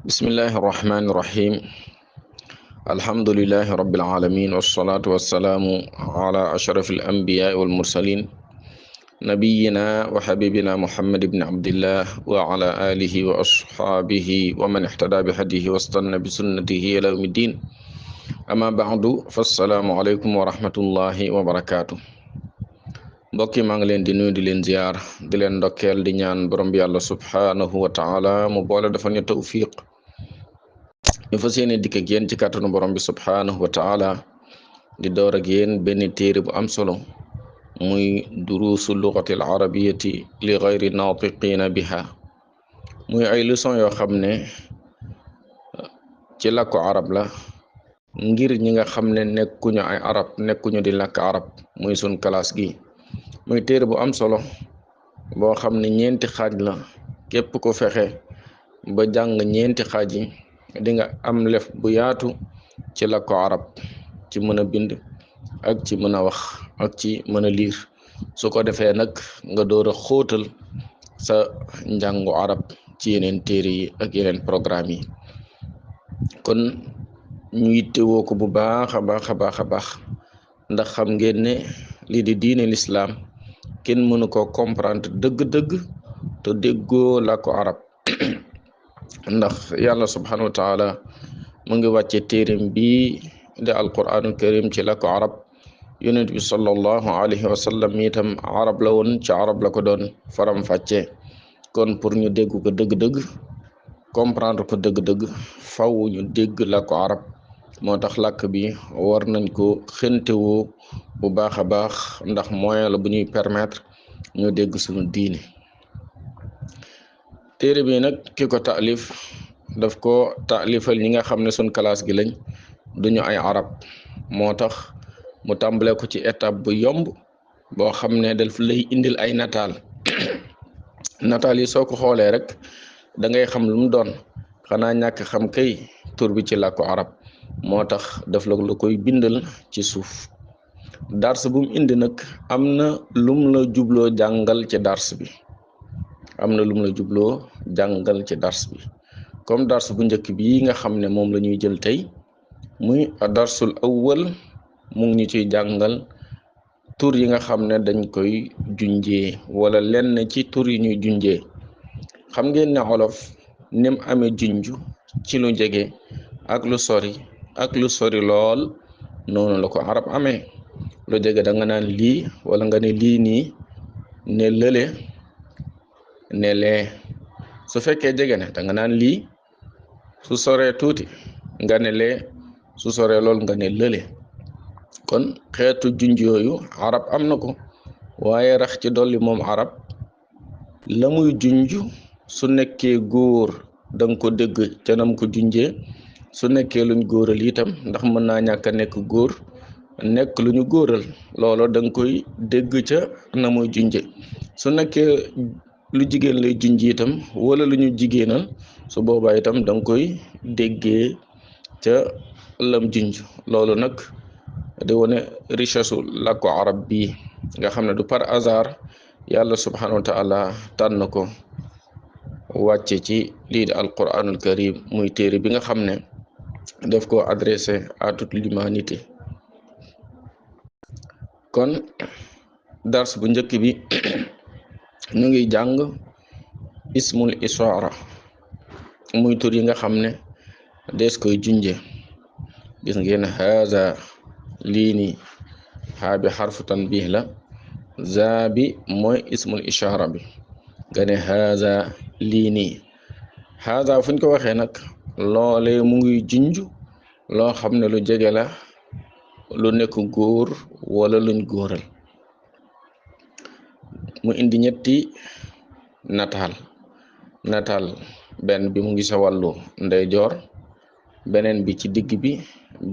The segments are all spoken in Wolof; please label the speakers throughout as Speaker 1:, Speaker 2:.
Speaker 1: bismillahi irrahmani irrahim alhamdulilahi rabbil alamin wassalatu wassalaamu ala ashrafil anbiyaai wal mursalin nabiyina wa habibina muhammad ibni abdillah wa ala alihi wa ashaabihi wa man ihtada bi hadihi wastanna bi sunnatihi ila yawmi ddin amma ba'du fassalaamu aleykum wa rahmatullahi wa barakaatu. mbokk yi maa ngi leen di nuyu di leen ziyaar di leen ndokkeel di ñaan borom bi yàlla subhaanahu wa taala mu boole dafa ñu tawfiq ñu fas yéene dikk ak yéen ci kàttanu borom bi subhaanahu wa taala di door ak yéen benn téere bu am solo muy duruusu lugati al arabiyati li gayri naatiqiina biha muy ay leçon yoo xam ne ci làkku arab la ngir ñi nga xam ne nekkuñu ay arab nekkuñu di làkk arab muy sun classe gi muy téere bu am solo boo xam ne ñeenti xaaj la képp ko fexe ba jàng ñeenti xaaj yi di nga am lef bu yaatu ci làkku arab ci mën a bind ak ci mën a wax ak ci mën a liir su ko defee nag nga door a xóotal sa njàngu arab ci yeneen téere yi ak yeneen programme yi kon ñu yittewoo ko bu baax a baax a baax a baax ndax xam ngeen ne lii di diine lislaam kenn mënu ko comprendre dëgg-dëgg te déggoo làkku arab ndax yàlla subhanahu wa taala mu ngi wàcce téereem bi de alquranul karim ci làkku arab yonent bi sallallahu alayhi wa sallam itam arab la woon ci arab la ko doon faram fàcce kon pour ñu dégg ko dëgg-dëgg comprendre ko dëgg-dëgg faw ñu dégg làkku arab moo tax làkk bi war nañ ko xentewoo bu baax a baax ndax moyen la bu ñuy permettre ñu dégg suñu diine téere bi nag ki ko taalif daf ko taalifal ñi nga xam ne suñ classe gi lañ duñu ay arab moo tax mu tàmbale ko ci étape bu yomb boo xam ne daf lay indil ay nataal nataal yi soo ko xoolee rek da ngay xam lu mu doon xanaa ñàkk xam kay tur bi ci làkku arab moo tax daf la koy bindal ci suuf dars bu mu indi nag am na lum la jubloo jàngal ci dars bi comme dars bu njëkk bi nga xam ne moom la ñuy jël tey muy darsul awwal mu ngi ñu ciy jàngal tur yi nga xam ne dañ koy junjee wala lenn ci tur yi ñuy junjee xam ngeen ne olof nim amee junj ci lu jege ak lu sori lool noonu la ko arab amee lu jege da nga naan lii wala nga ne lii nii ne lële ne lee su fekkee jege na da nga naan lii su soree tuuti nga ne lee su soree lool nga ne lële kon xeetu junj yooyu arab am na ko waaye rax ci dolli moom arab la muy junj su nekkee góor da nga ko dégg ca nam ko junjee su nekkee luñ góoral itam ndax mën naa ñàkk a nekk góor nekk lu ñu góoral loolo da nga koy dégg ca na muy junje su nekkee lu jigéen lay junj itam wala lu ñu jigéenal su boobaa itam da nga koy déggee ca lam junj loolu nag di wane richesse làkku arab bi nga xam ne du par hasard yàlla subhanahu wa taala tànn ko wàcce ci lii di alquranul karim muy téere bi nga xam ne daf ko adressé à toute l'humanité kon dars bu njëkk bi ñu ngi jàng ismul ishaara muy tur yi nga xam ne des koy junje gis ngeen haza lii nii haa bi xarfu tanbih la zaa bi mooy ismul ishaara bi nga ne haza lii nii haza fuñ ko waxee nag loole mu ngi junj loo xam ne lu jege la lu nekk góor wala luñ góoral mu indi ñetti nataal benn bi mu ngi sa wàllu ndeyjoor beneen bi ci digg bi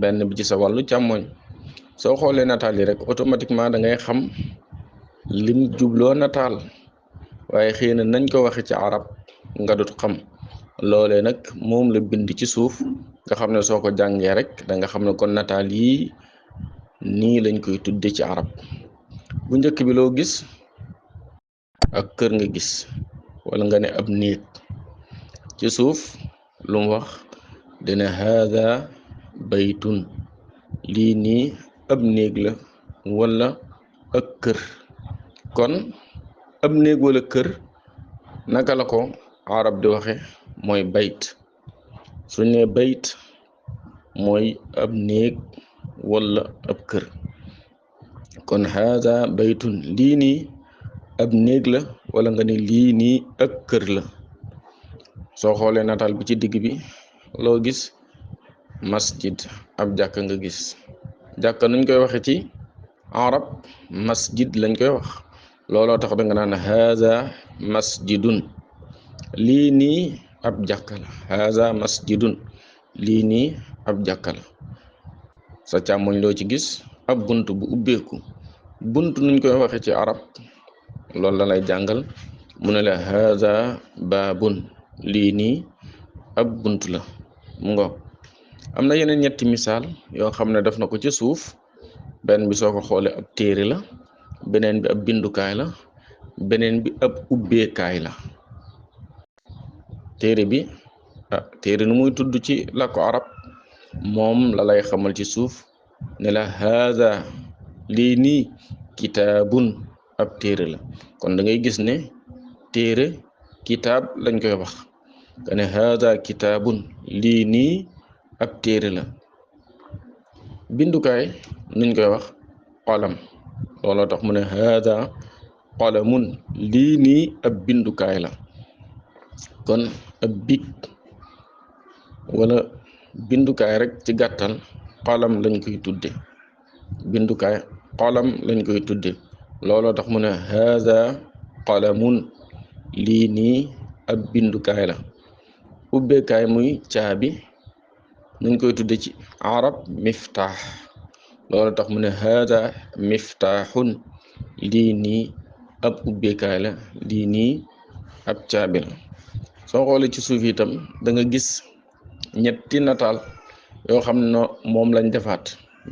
Speaker 1: benn bi ci sa wàllu càmmoñ soo xoolee nataal yi rek automatiquement da ngay xam lim jubloo nataal waaye xëy na nañ ko waxe ci arab nga dut xam loolee nag moom la bind ci suuf nga xam ne soo ko jàngee rek da nga xam ne kon nataal yi nii lañ koy tudde ci arab bu njëkk bi loo gis ak kër nga gis wala nga ne ab néeg ci suuf lu mu wax dina haada baytun lii nii ab néeg la wala ak kër. kon ab néeg wala kër naka la ko arab di waxe mooy bayt. suñ ne bayt mooy ab néeg wala ab kër. kon haada baytun lii nii ab néeg la wala nga ne lii nii ak kër la. soo xoolee nataal bi ci digg bi loo gis masjid ab jàkka nga gis. jàkka nuñ koy waxe ci arab masjid lañ koy wax. looloo tax da nga naan haza masjidun lii nii ab jàkka la. haza masjidun lii nii ab jàkka la. sa càmmoñ loo ci gis ab bunt bu ubbeeku. bunt nuñ koy waxe ci arab loolu la lay jàngal mu ne la haza baabun lii nii ab bunt la. mu ngo am na yeneen ñetti misaal yoo xam ne def na ko ci suuf. benn bi soo ko xoolee ab téere la, beneen bi ab bindukaay la, beneen bi ab ubbeekaay la. téere bi téere nu muy tudd ci làkku arab moom la lay xamal ci suuf ne la haza lii nii kitaabun ab téere la. kon da ngay gis ne téere kitaab lañ koy wax. nga ne haza kitaabun lii nii ab téere la. bindukaay nuñ koy wax qalam. looloo tax mu ne haada qalamun lii nii ab bindukaay la. kon ab big wala bindukaay rek ci gàttal qalam lañ koy tudde. bindukaay qalam lañ koy tudde. looloo tax mu ne haada qalamun lii nii ab bindukaay la. ubbeekaay muy caabi nuñ koy tudde ci arab miftaax. loolu tax mu ne haada miftaaxun lii nii ab ubbeekaay la. lii nii ab caabi la. soo xoolee ci suuf itam da nga gis ñetti nataal yoo xam ne moom lañ defaat.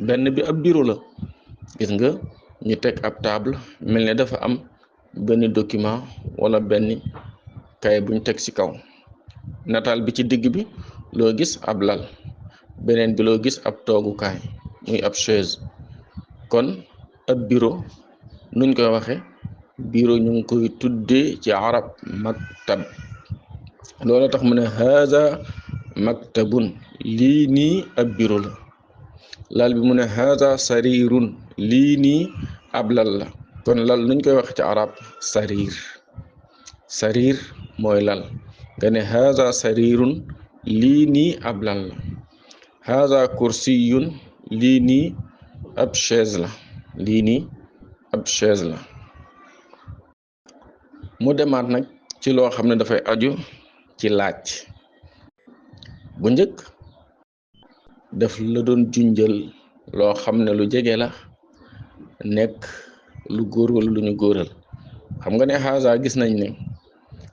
Speaker 1: benn bi ab bureau la. gis nga ñu teg ab table mel ne dafa am benn document wala benn kay buñ teg ci kaw. nataal bi ci digg bi loo gis ab lal. beneen bi loo gis ab toogukaay muy ab chaise. kon ab bureau nuñ koy waxe bureau ñu ngi koy tuddee ci arab maktab. loolu tax mu ne haza maktabun lii nii ab bureau la. lal bi mu ne haza sarirun lii nii ab lal la. kon lal nuñ koy waxe ci arab sarir. sarir mooy lal. nga ne haza sarirun lii nii ab lal la. haza kursiyun lii nii ab chaise la. lii nii ab chaise la. mu demaat nag ci loo xam ne dafay aju ci laaj. bu njëkk daf la doon junjal loo xam ne lu jege la nekk lu góor wala lu ñu góoral. xam nga ne haza gis nañ ne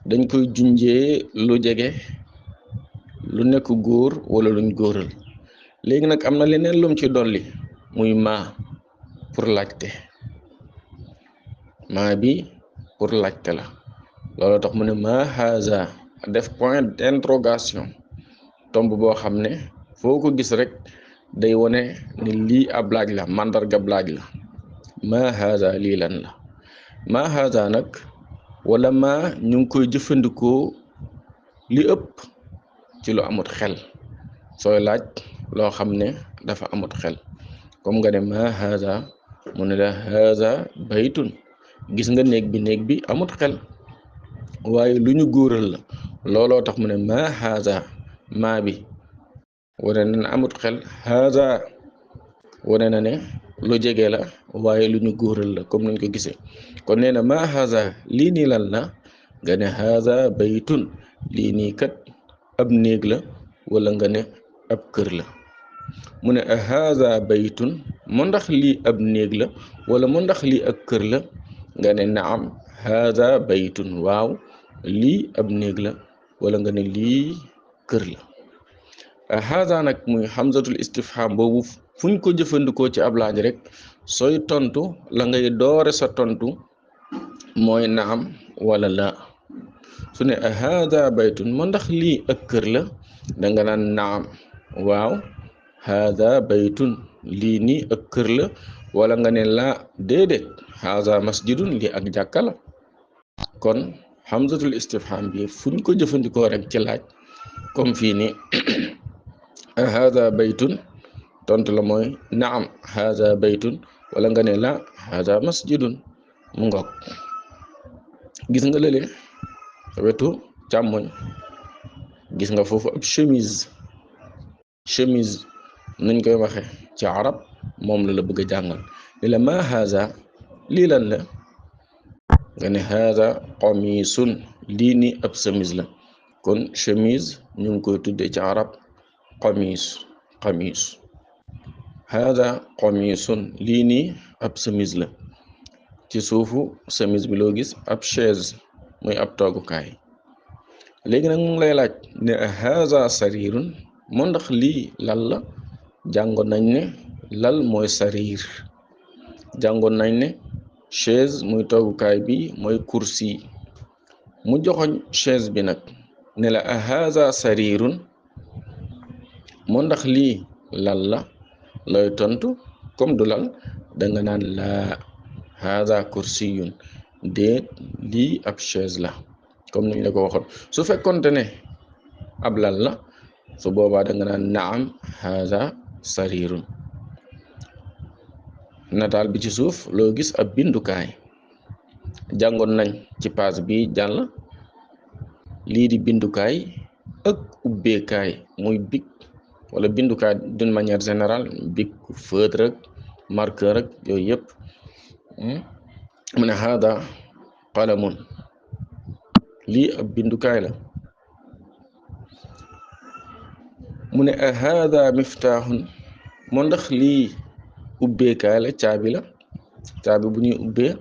Speaker 1: dañ koy junjee lu jege lu nekk góor wala luñ góoral. léegi nag am na leneen lum ci dolli muy maa pour laajte. maa bi pour laajte la. loolu tax mu ne maa haza def point d'interrogation tomb boo xam ne foo ko gis rek day wone ne lii ab laaj la. màndargab laaj la. maa haza lii lan la. maa haza nag wala maa ñu ngi koy jëfandikoo li ëpp ci lu amut xel. sooy laaj loo xam ne dafa amut xel comme nga ne ma haza mu ne la haza baytun. gis nga néeg bi amut xel waaye lu ñu góoral la. looloo tax mu ne ma haza maa bi wane na ne amut xel. haza wane na ne lu jege la waaye lu ñu góoral la comme nañ ko gisee. kon nee na ma haza lii nii lan la. nga ne haza baytun lii nii kat ab néeg la wala nga ne ab kër la. mu ne haza baytun mu ndax lii ab néeg la wala mu ndax lii ak kër la. nga ne naam haza baytun waaw lii ab néeg la wala nga ne lii kër la. haza nag muy hamzatul istifham boobu fuñ ko jëfandikoo ci ab laaj rek sooy tontu la ngay doore sa tontu mooy naam wala la. su ne haza baytun mu ndax lii ak kër la danga naan naam waaw, haada baytun lii nii ak kër la, wala nga ne laa déedéet haada masjidun lii ak jàkka la. kon hamzatul istifham bi fuñ ko jëfandikoo rek ci laaj comme fii ni haada baytun tontu la mooy naam haada baytun, wala nga ne la haada masjidun. mu ngoog gis nga lële wetu càmmoñ, gis nga foofu ab chemise nuñ koy waxe ci arab moom la bëgg a jàngal ni la ma haada lii lan la, nga ne haada qamisun lii ni ab chemise la. kon chemise ñu ngi koy tudde ci arab qamis haada qamisun lii nii ab chemise la. ci suufu chemise bi loo gis ab chaise muy ab toogukaay. léegi nag mu ngi lay laaj ne haada sarirun moo ndax lii lal la. jàngoon nañ ne lal mooy sarir, jàngoon nañ ne chaise muy toogukaay bi mooy kursi. mu joxoñ chaise bi nag ne la haada sarirun moo ndax lii lal la, looy tontu comme du lal danga naan laa haada kursiyun déet lii ab chaise la, comme niñ la ko waxoon. su fekkonte ne ab lal la su boobaa danga naan naam haada sarirun. nataal bi ci suuf loo gis ab bindukaay. jàngoon nañ ci paas bi jàll lii di bindukaay ak ubbeekaay muy bic wala bindukaay d'une manière générale, bic, feutre ak marqueur ak yooyu yëpp. mu ne haada qalamun lii ab bindukaay la. mu ne haada miftaaxun moo ndax lii ubbeekaay la, caabi la, caabi bu ñuy ubbee.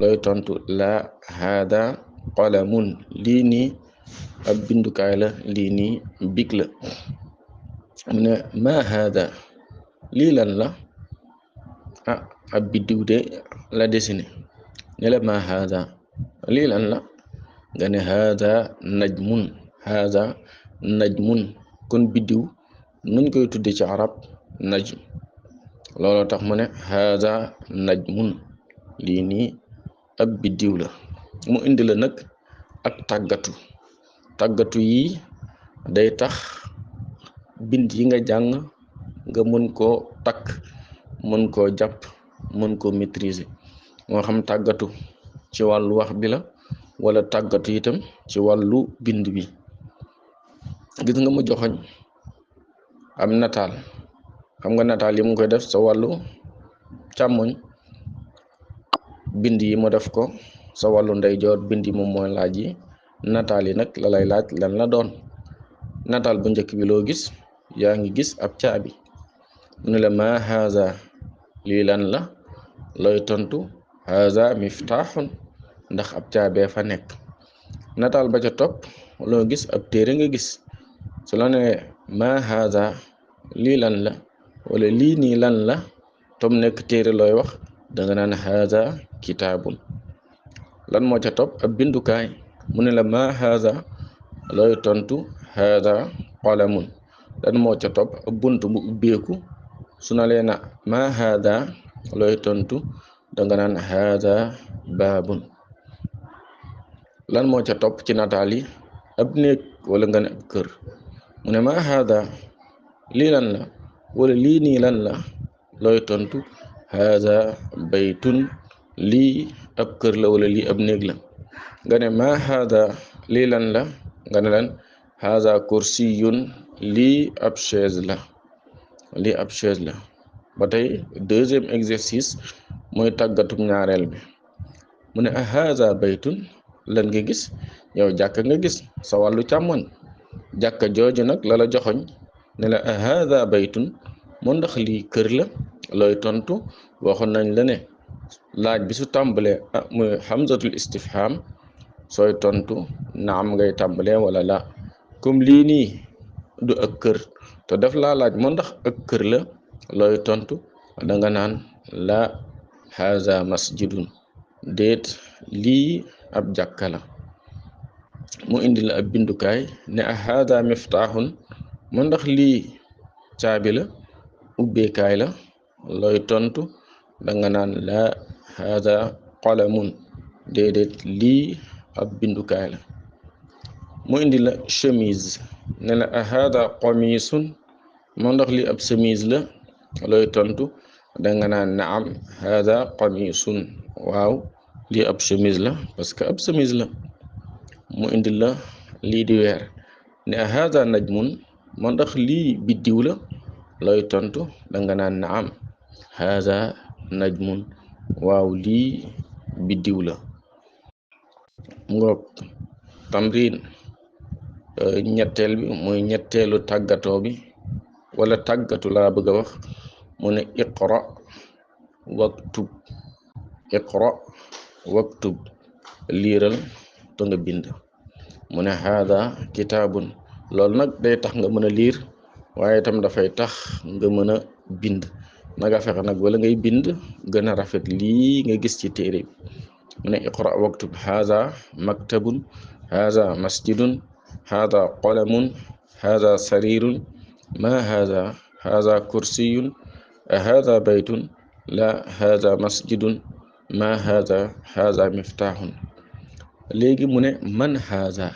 Speaker 1: looy tontu la haada qalamun lii nii ab bindukaay la, lii nii bic la. mu ne ma haada lii lan la, ab biddiw de la dessiné ne la ma haada lii lan la, nga ne haada najmun kon biddiw nuñ koy tudde ci arab najm. looloo tax mu ne haada najmun lii nii ab biddiw la. mu indi la nag ak tàggatu yi day tax bind yi nga jàng nga mën koo takk, mën koo jàpp, mën koo maîtriser. moo xam tàggatu ci wàllu wax bi la wala tàggatu itam ci wàllu bind bi. gis nga mu joxoñ am nataal, xam nga nataal yi mu koy def sa wàllu càmmoñ, bind yi mu def ko sa wàllu ndeyjoor, bind yi moom mooy laaj yi. nataal yi nag la lay laaj lan la doon. nataal bu njëkk bi loo gis, yaa ngi gis ab caabi. mu ne la ma haza lii lan la, looy tontu haza miftaaxun ndax ab caabee fa nekk. nataal ba ca topp loo gis, ab téere nga gis. su la ne ma haza lii lan la wala lii nii lan la tom nekk téere looy wax danga naan haza kitaabun. lan moo ca topp, ab bindukaay. mu ne la ma haza looy tontu haza qalamun. lan moo ca topp, ab bunt bu ubbeeku. su na leena ma haza looy tontu danga naan haza baabun. lan moo ca topp ci nataal yi, ab néeg wala nga ne ab kër. mu ne ma haza lii lan la wala lii nii lan la, looy tontu haza baytun lii ab kër la wala lii ab néeg la. nga ne ma haza lii lan la, nga ne lan haza kursiyun lii ab chaise la, lii ab chaise la. ba tey deuxième exercice mooy tàggatum ñaareel bi. mu ne haza baytun lan nga gis, yow jàkka nga gis sa wàllu càmmoñ. jàkka jooju nag la joxoñ ne la haada baytun moo ndax lii kër la, looy tontu. waxoon nañ la ne laaj bi su tàmbalee muy hamzatul istifham sooy tontu naam ngay tàmbalee wala la. comme lii nii du ak kër te daf laa laaj moo ndax ak kër la, looy tontu danga naan la haza masjidun déet lii ab jàkka la. mu indi la ab bindukaay ne a hada miftaaxun mu ndax lii caabi la ubbeekaay la looy tontu danga naan la hada qalamun déedéet lii ab bindukaay la. mu indi la chemise ne la a hada qamisun mu ndax lii ab chemise la looy tontu danga naan naam hada qamisun waaw lii ab chemise la parce que ab chemise la. mu indi la lii di weer ne a hada najmun mu ndax lii biddiw la looy tontu danga naan naam hada najmun waaw lii biddiw la. ngoog tamrin ñetteel bi muy ñetteelu tàggatoo bi wala tàggatu laa bëgg a wax mu ne iqra waktub iqra waktub liiral te nga bind. mu ne haada kitaabun loolu nag day tax nga mën a liir waaye itam dafay tax nga mën a bind naga fexe nag wala ngay bind gën a rafet lii nga gis ci téere bi. mu ne iqra waktub haada maktabun haada masjidun haada qalamun haada sarirun ma haada kursiyun haada baytun la haada masjidun ma haada miftaaxun. léegi mu ne man haada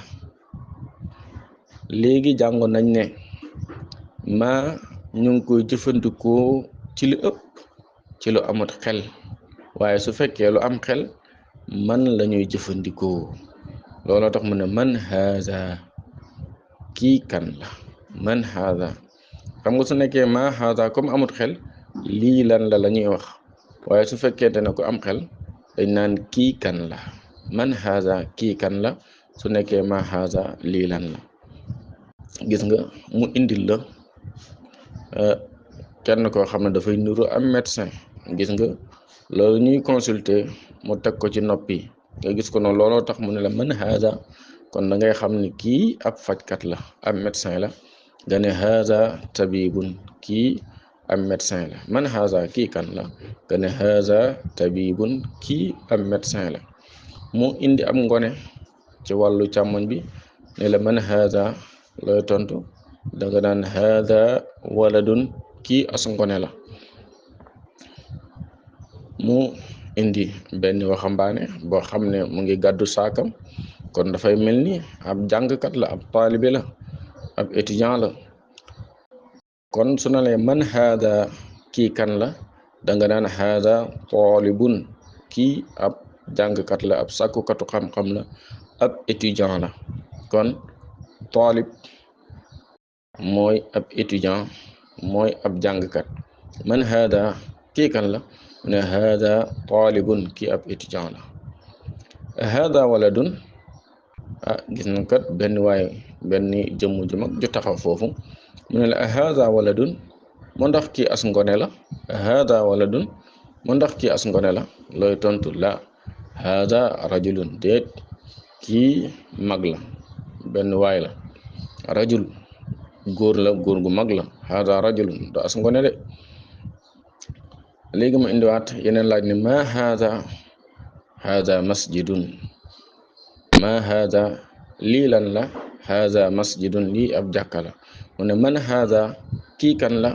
Speaker 1: léegi jàngoon nañ ne ma ñu ngi koy jëfandikoo ci lu ëpp ci lu amut xel waaye su fekkee lu am xel man lañuy jëfandikoo looloo tax mu ne man haada kii kan la man haada xam nga su nekkee ma haada comme amut xel lii lan la ñuy wax waaye su fekkente ne ko am xel dañ naan kii kan la man haada kii kan la su nekkee ma haada lii lan la. gis nga mu indil la kenn koo xam ne dafay nuru am médecin gis nga loolu ñuy consulter mu teg ko ci noppi nga gis ko noonu looloo tax mu ne la man haada kon da ngay xam ni kii ab fajkat la ab médecin la nga ne haada tabibun kii ab médecin la man haada kii kan la nga ne haada tabibun kii ab médecin la. mu indi am ngone ci wàllu càmmoñ bi ne la man haada looy tontu danga naan haada waladun kii as ngone la. mu indi benn waxambaane boo xam ne mu ngi gàddu saakam kon dafay mel ni ab jàngkat la ab taalibe la ab étudiant la. kon su na lee man haada kii kan la danga naan haada taalibun kii ab jàngkat la ab sàkkukatu xam-xam la ab étudiant la. kon taalib mooy ab étudiant mooy ab jàngkat man haada kii kan la mu ne haada taalibun kii ab étudiant la. haada waladun gis na kat benn waaye benn jëmm ju mag ju taxaw foofu mu ne la haada waladun mu ndax kii as ngone la haada waladun mu ndax kii as ngone la looy tontu la haada rajulun déet kii mag la benn waay la rajul góor la góor gu mag la haada rajulun do as ngone de. léegi ma indiwaat yeneen laaj ne ma haada masjidun ma haada lii lan la haada masjidun lii ab jàkka la. mu ne man haada kii kan la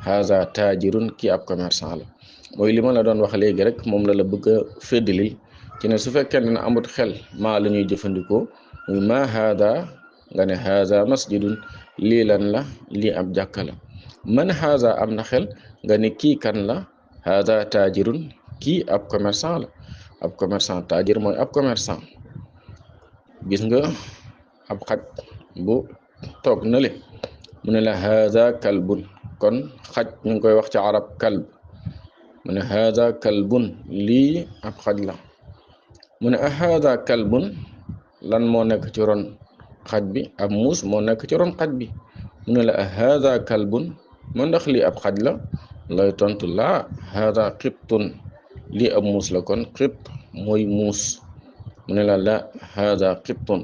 Speaker 1: haada taajirun kii ab commerçant la. mooy li ma la doon wax léegi rek moom la bëgg a féddali ci ne su fekkee ne amut xel maa la ñuy jëfandikoo muy ma haada nga ne haada masjidun lii lan la lii ab jàkka la. man haada am na xel nga ne kii kan la haada taajirun kii ab commerçant la ab commerçant taajir mooy ab commerçant. gis nga ab xaj bu toog na le mu ne la haada kalbun kon xaj ñu ngi koy wax ci arab kalb mu ne haada kalbun lii ab xaj la. mu ne a haada kalbun lan moo nekk ci ron xaj bi ab muus moo nekk ci ron xaj bi. mu ne la a haada kalbun mu ndax lii ab xaj la looy tontu laa haada xittun lii ab muus la kon xitt mooy muus. mu ne la haada xittun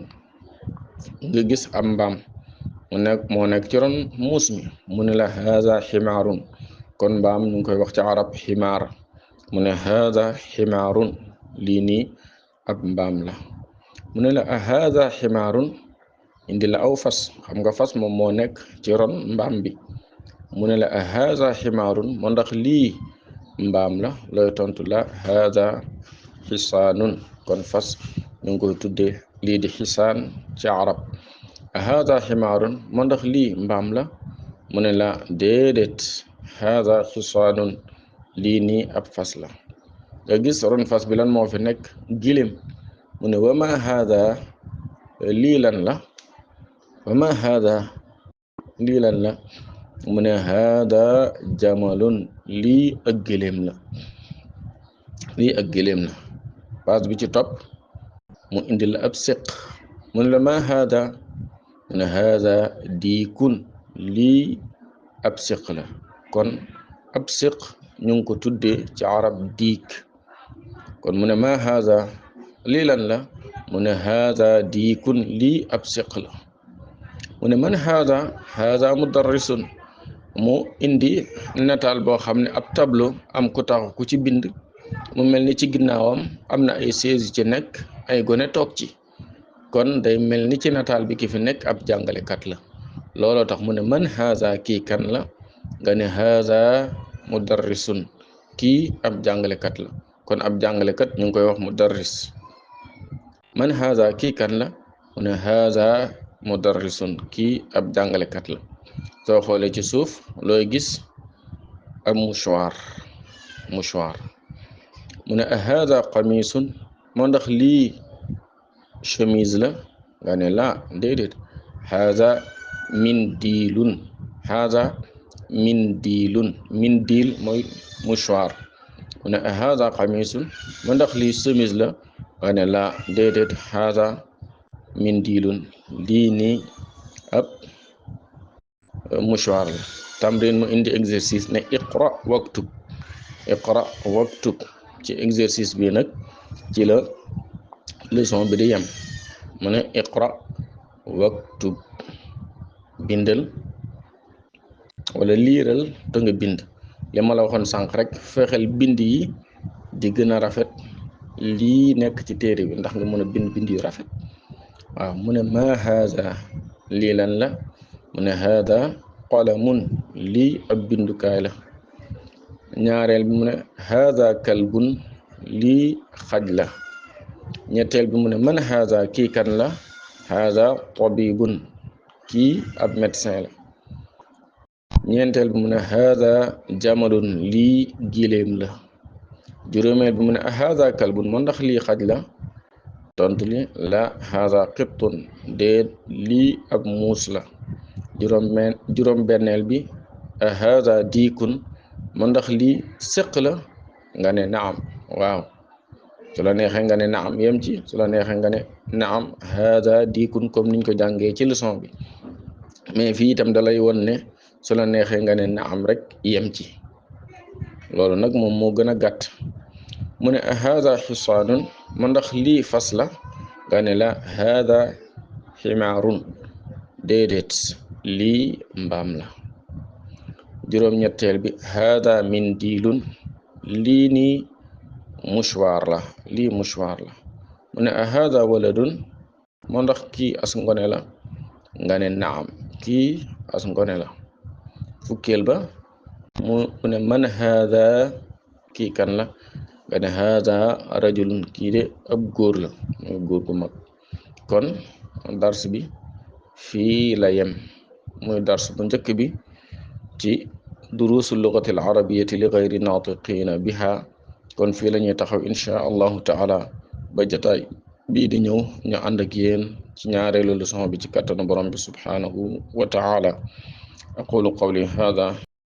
Speaker 1: nga gis am mbaam moo nekk ci ron muus mi. mu ne la haada ximaarun kon mbaam ñu ngi koy wax ci arab ximaar. mu ne haada ximaarun lii nii ab mbaam la. mu ne la a haada ximaarun indi la aw fas, xam nga fas moom moo nekk ci ron mbaam bi. mu ne la a haada ximaarun moo ndax lii mbaam la, looy tontu la haada xisaanun. kon fas ñu ngi koy tuddee lii di xisaan ci arab. a haada ximaarun moo ndax lii mbaam la, mu ne la déedéet haada xisaanun, lii nii ab fas la. nga gis ron fas bi lan moo fi nekk? gilim. mu ne wama haada, lii lan la? wama haada, lii lan la? mu ne haada jamalun, lii ak giléem la, lii ak giléem la. paas bi ci topp mu indi la ab siq. mu ne la ma haada, mu ne haada diikun, lii ab siq la. kon ab siq ñu ngi ko tuddee ci arab diik. kon mu ne ma haada, lii lan la? mu ne haada diikun, lii ab siq la. mu ne man haada, haada mudarrisun, mu indi nataal boo xam ne ab tableau am ku taxaw ku ci bind, mu mel ni ci ginnaawam am na ay chaise ci nekk, ay gone toog ci. kon day mel ni ci nataal bi ki fi nekk ab jàngalekat la. looloo tax mu ne man haada, kii kan la? nga ne haada mudarrisun, kii ab jàngalekat la. kon ab jàngalekat ñu ngi koy wax mudarris. man haada, kii kan la? mu ne haada mudarrisun, kii ab jàngalekat la. soo xoolee ci suuf looy gis? ab mouchoir. mu ne a haada qamisun, moo ndax lii chemise la? nga ne la déedéet haada mindilun. haada mindilun, mindil mooy mouchoir. mu ne a haada qamisun, moo ndax lii chemise la? nga ne la déedéet haada mindilun, lii nii ab mouchoir la. tamrin mu indi exercice ne iqra waktub. iqra waktub, ci exercice bi nag ci la leçon bi di yem. mu ne iqra waktub, bindal wala liiral te nga bind. li ma la waxoon sànq rek, fexeel bind yi di gën a rafet lii nekk ci téere bi ndax nga mën a bind yu rafet. waaw mu ne ma haada, lii lan la? mu ne haada qalamun, lii ab bindukaay la. ñaareel bi mu ne haada kalbun, lii xaj la. ñetteel bi mu ne man haada, kii kan la? haada tabibun, kii ab médecin la. ñeenteel bi mu ne haada jamalun, lii giléem la. juróomeel bi mu ne haada kalbun, moo ndax lii xaj la? tontu li la haada qittun, déet lii ab muus la. juróom benneel bi haada diikun, moo ndax lii sëq la? nga ne naam. waaw, su la neexee nga ne naam yem ci, su la neexee nga ne naam haada diikun comme niñ ko jàngee ci leçon bi. mais fii itam dalay won ne su la neexee nga ne naam rek yem ci. loolu nag moom moo gën a gàtt. mu ne haada xisaanun, moo ndax lii fas la? nga ne la haada ximaarun, déedéet lii mbaam la. juróom-ñetteel bi haada mindilun, lii nii mouchoir la, lii mouchoir la. mu ne a haada waladun, moo ndax kii as ngone la? nga ne naam, kii as ngone la. fukkeel ba mu ne man haada, kii kan la? nga ne haada rajulun, kii de ab góor la, mooy góor gu mag. kon dars bi fii la yem, muy dars bu njëkk bi ci duruusu lugati al arabiyati li gayri naatiqiina biha. kon fii la ñuy taxaw insha allahu taala ba jotaay bii di ñëw ñu ànd ak yéen ci ñaareelu leçon bi ci kattanu borom bi subhanahu wa taala. aqulu qawli hada